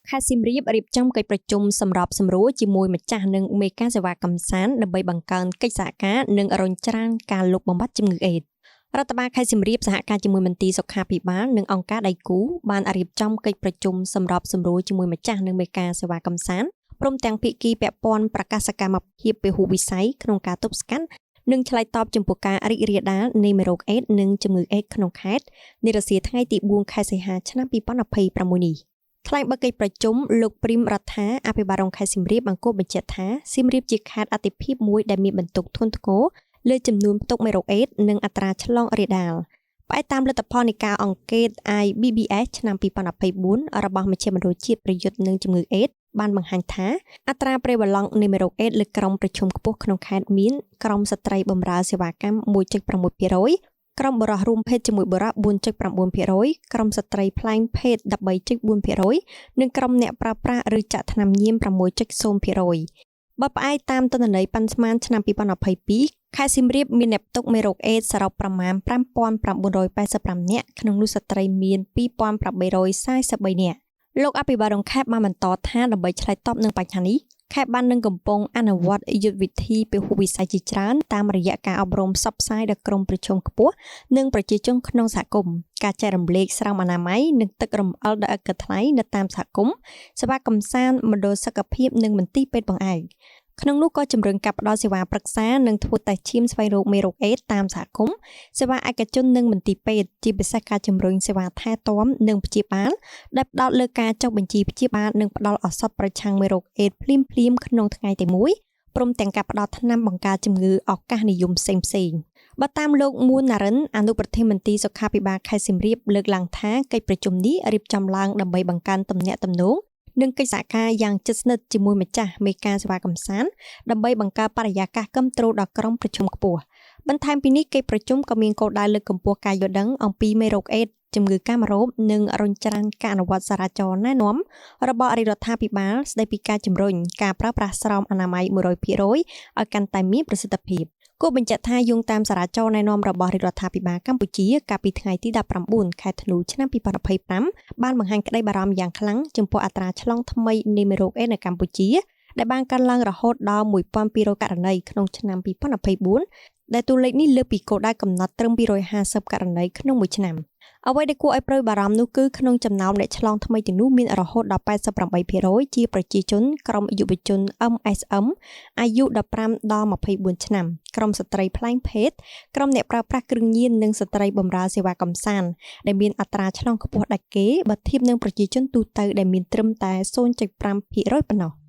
ខេត្តសៀមរាបរៀបចំកិច្ចប្រជុំសម្របសម្រួលជាមួយម្ចាស់និងមេការសេវាកម្សាន្តដើម្បីបង្កើនកិច្ចសហការនិងរុញច្រានការលុបបំបាត់ជំងឺអេដស៍រដ្ឋបាលខេត្តសៀមរាបសហការជាមួយមន្ទីរសុខាភិបាលនិងអង្គការដៃគូបានរៀបចំកិច្ចប្រជុំសម្របសម្រួលជាមួយម្ចាស់និងមេការសេវាកម្សាន្តព្រមទាំងភាគីពាក់ព័ន្ធប្រកាសសកម្មភាពពហុវិស័យក្នុងការទប់ស្កាត់និងឆ្លើយតបចំពោះការរីករាលដាលនៃមេរោគអេដស៍និងជំងឺអេដស៍ក្នុងខេត្តនារសៀលថ្ងៃទី4ខែសីហាឆ្នាំ2026នេះថ្លែងបើកកិច្ចប្រជុំលោកព្រីមរដ្ឋាអភិបាលរងខេត្តសៀមរាបបានគូបញ្ជាក់ថាសៀមរាបជាខេត្តអតិភិបមួយដែលមានបន្ទុកធ្ងន់ធ្ងរលើចំនួនផ្ទុកមេរោគអេដស៍និងអត្រាឆ្លងរាលដាលផ្អែកតាមលទ្ធផលនៃការអង្កេត IBBS ឆ្នាំ2024របស់មជ្ឈមណ្ឌលជាតិប្រយុទ្ធនឹងជំងឺអេដស៍បានបង្ហាញថាអត្រាប្រេវឡង់នៃមេរោគអេដស៍លើក្រុមប្រឈមខ្ពស់ក្នុងខេត្តមានក្រុមស្ត្រីបម្រើសេវាកម្ម 1.6% ក្រុមបុរសរួមភេទជាមួយបុរស 4.9% ក្រុមស្ត្រីប្លែងភេទ 13.4% និងក្រុមអ្នកប្រើប្រាស់ឬចាក់ថ្នាំញៀន 6.0%បើផ្អែកតាមទិន្នន័យប៉ាន់ស្មានឆ្នាំ2022ខេត្តសៀមរាបមានអ្នកផ្ទុកមេរោគអេដស៍សរុបប្រមាណ5985នាក់ក្នុងនោះស្ត្រីមាន2843នាក់លោកអភិបាលរងខេត្តបានបន្តថាដើម្បីឆ្លើយតបនឹងបញ្ហានេះខេត្តបាននឹងកំពុងអនុវត្តយុទ្ធវិធីពហុវិស័យជាច្រើនតាមរយៈការអប់រំផ្សព្វផ្សាយដល់ក្រុមប្រឈមខ្ពស់និងប្រជាជនក្នុងសហគមន៍ការចែករំលែកស្រោមអនាម័យនិងទឹករំអិលដោយឥតគិតថ្លៃនៅតាមសហគមន៍សេវាកម្សាន្តមណ្ឌលសុខភាពនិងមន្ទីរពេទ្យបង្អែកក្នុងនោះក៏ជំរុញការផ្ដល់សេវាប្រឹក្សានិងធ្វើតេស្តឈាមស្វែងរកមេរោគអេដស៍តាមសហគមន៍សេវាឯកជននិងមន្ទីរពេទ្យជាពិសេសការជំរុញសេវាថែទាំនិងព្យាបាលដែលផ្ដោតលើការចុះបញ្ជីព្យាបាលនិងផ្ដល់ឱសថប្រឆាំងមេរោគអេដស៍ភ្លាមៗក្នុងថ្ងៃតែមួយព្រមទាំងការផ្ដល់ថ្នាំបង្ការជំងឺឱកាសនិយមផ្សេងៗបើតាមលោកមួនណារិនអនុប្រធានមន្ទីរសុខាភិបាលខេត្តសៀមរាបលើកឡើងថាកិច្ចប្រជុំនេះរៀបចំឡើងដើម្បីបង្កើនទំនាក់ទំនងនិងកិច្ចសហការយ៉ាងជិតស្និទ្ធជាមួយម្ចាស់មេការសេវាកម្សាន្តដើម្បីបង្កើតបរិយាកាសគាំទ្រដល់ក្រុមប្រជុំខ្ពស់បន្ថែមពីនេះកិច្ចប្រជុំក៏មានគោលដៅលើកកម្ពស់ការយល់ដឹងអំពីមេរោគអេដស៍ជំងឺកាមរោគនិងរុញច្រានការអនុវត្តសារាចរណ៍ណែនាំរបស់រាជរដ្ឋាភិបាលស្ដីពីការជំរុញការប្រើប្រាស់ស្រោមអនាម័យ 100% ឲ្យកាន់តែមានប្រសិទ្ធភាពគួរបញ្ជាក់ថាយោងតាមសារាចរណ៍ណែនាំរបស់រាជរដ្ឋាភិបាលកម្ពុជាកាលពីថ្ងៃទី19ខែធ្នូឆ្នាំ2025បានបង្ហាញក្តីបារម្ភយ៉ាងខ្លាំងចំពោះអត្រាឆ្លងថ្មីនៃមេរោគអេដស៍នៅកម្ពុជាដែលបានកើនឡើងរហូតដល់1200ករណីក្នុងឆ្នាំ2024ដែលតួលេខនេះលើសពីគោលដៅកំណត់ត្រឹម250ករណីក្នុងមួយឆ្នាំអ្វីដែលគួរឲ្យព្រួយបារម្ភនោះគឺក្នុងចំណោមអ្នកឆ្លងថ្មីទាំងនោះមានរហូតដល់88%ជាប្រជាជនក្រុមយុវជន MSM អាយុ15ដល់24ឆ្នាំក្រុមស្ត្រីប្លែងភេទក្រុមអ្នកប្រើប្រាស់គ្រឿងញៀននិងស្ត្រីបម្រើសេវាកម្សាន្តដែលមានអត្រាឆ្លងខ្ពស់ដាច់គេបើធៀបនឹងប្រជាជនទូទៅដែលមានត្រឹមតែ 0.5% ប៉ុណ្ណោះ។